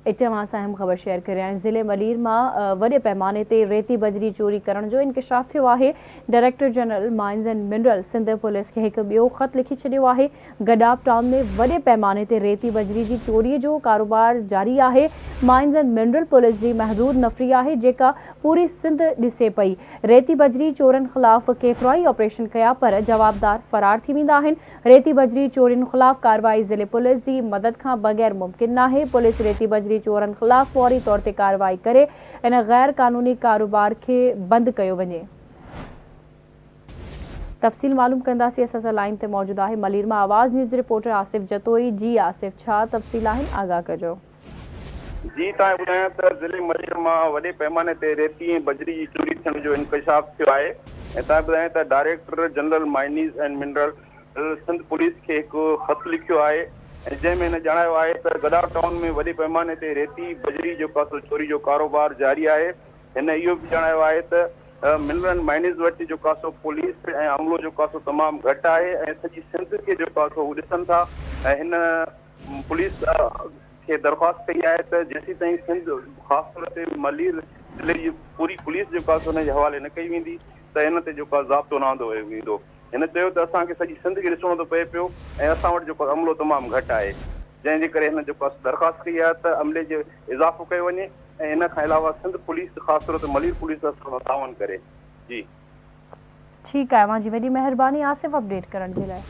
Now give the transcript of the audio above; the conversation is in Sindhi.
اتي اوهان سان اهم خبر شيئر ڪريان ضلعي ملير مان وڏي پئماني تي ريتي بجري چوري ڪرڻ جو انڪشاف ٿيو آهي director general mines and mineral Sindh police کي هڪ ٻيو خط لکي ڇڏيو آهي گڏاپ ٽائون ۾ وڏي پئماني تي ريتي بجري جي چوري جو ڪاروبار جاري آهي مائنز اينڊ منرل پوليس جي محدود نفري آهي جيڪا پوري سنڌ ڏسي پئي ريتي بجري چورن خلاف ڪيترائي آپريشن ڪيا پر جوابدار فرار ٿي ويندا آهن ريتي بجري چورين خلاف ڪارروائي ضلعي پوليس جي مدد کان بغير ممڪن ناهي، پوليس ريتي بجري چورن خلاف فوري طور تي ڪارروائي ڪري ان غير قانوني ڪاروبار کي بند ڪيو وڃي. تفصيل معلوم ڪنداسين اسان سان لائين تي موجود آهي ملير مان آواز نيوز رپورٽر آصف جتوئي جي آصف ڇا تفصيل آهن آگاهه ڪجو. جي تان ٻڌايان ته ضلعي ملير مان وڏي پئماني تي ريتي ۽ بجري جي چوري ٿيڻ جو انڪشاف ٿيو آهي ۽ تان ٻڌايان ته director general mines and mineral Sindh police کي هڪ خط لکيو آهي ۽ جنهن ۾ هن ڄاڻايو آهي ته گڏاپ ٽائون ۾ وڏي پئماني تي ريتي بجري جو ڪاسو چوري جو ڪاروبار جاري آهي هن اهو به ڄاڻايو آهي ته منرل اينڊ مائنيز وٽ جو ڪاسو پوليس ۽ عملو جو ڪاسو تمام گهٽ آهي ۽ سڄي سنڌ کي جو ڪاسو هو ڏسن ٿا ۽ هن پوليس کي درخواست ڪئي آهي ته جيسيتائين سنڌ خاص طور تي ملير ضلعي جي پوري پوليس جيڪا سو ان جي حوالي نه ڪئي ويندي ته ان تي جيڪو آهي ضابطو نه آندو ويندو. هن چيو ته اسان کي سڄي سنڌ کي ڏسڻو ٿو پئي پيو ۽ اسان وٽ جيڪو عملو تمام گهٽ آهي جنهن جي ڪري هن جيڪو آهي درخواست ڪئي آهي ته عملي جو اضافو ڪيو وڃي ۽ ان کان علاوه سنڌ پوليس خاص طور تي ملير پوليس اسان سان تعاون ڪري. جي. ٺيڪ آهي اوهان جي وڏي مهرباني آصف اپڊيٽ ڪرڻ جي لاء.